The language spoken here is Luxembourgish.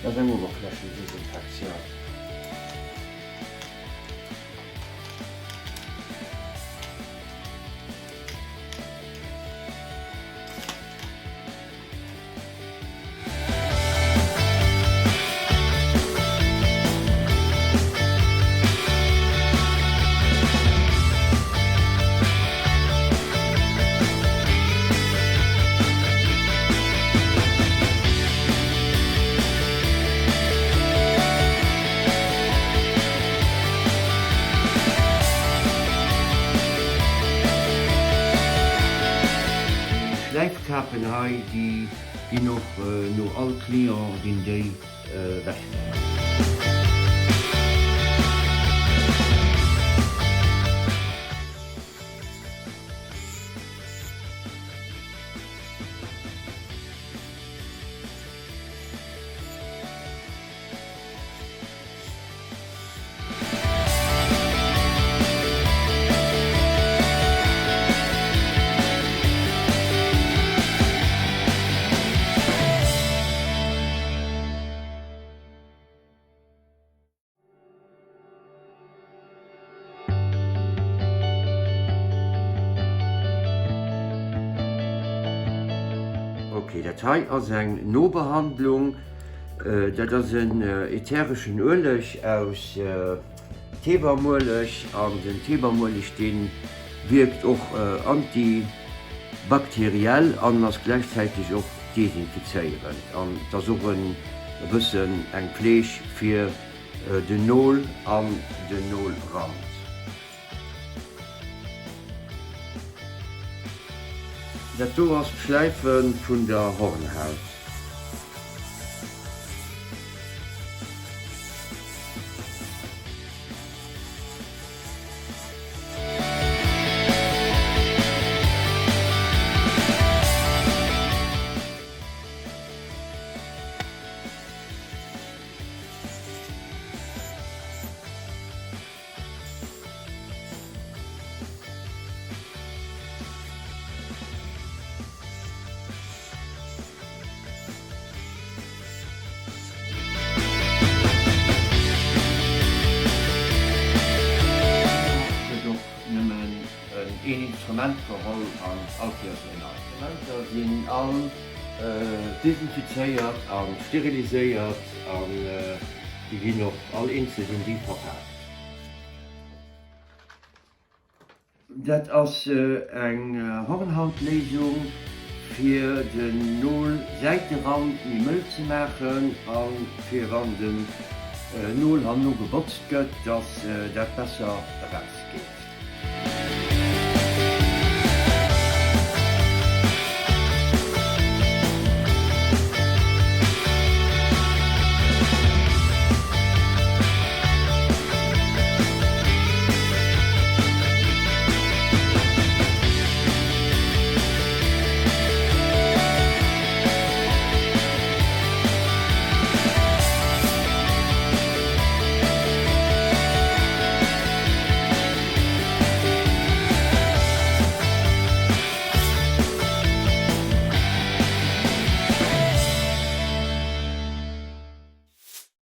Dat ass eng Oberflächendesinfektioun. Schläifkapen hei, déi ginn och no all Client ginn déi ewech gemaach. Ok, dat hei ass eng Nobehandlung. Dat ass en äthereschen Ueleg aus Teebamueleg an den Teebamueleg dee wierkt och antibakteriell an ass gläichzäiteg och desinfizéierend an et ass och e bëssen eng Fleeg fir den Nol an den Nolrand. Dat do ass d'Schläife vun der Hornhaut. Gëtt och nëmmen een Instrument geholl an all Kéiers en neit. D'Instrumenter sinn all desinfizéiert a steriliséiert an déi ginn och all eenzel ginn déi verpaakt. Dat ass eng Hornhautléisung fir den Nol-Säiterand méi mëll ze maachen a fir wann den Nol herno gebotzt gëtt, dass dat besser erausgeet.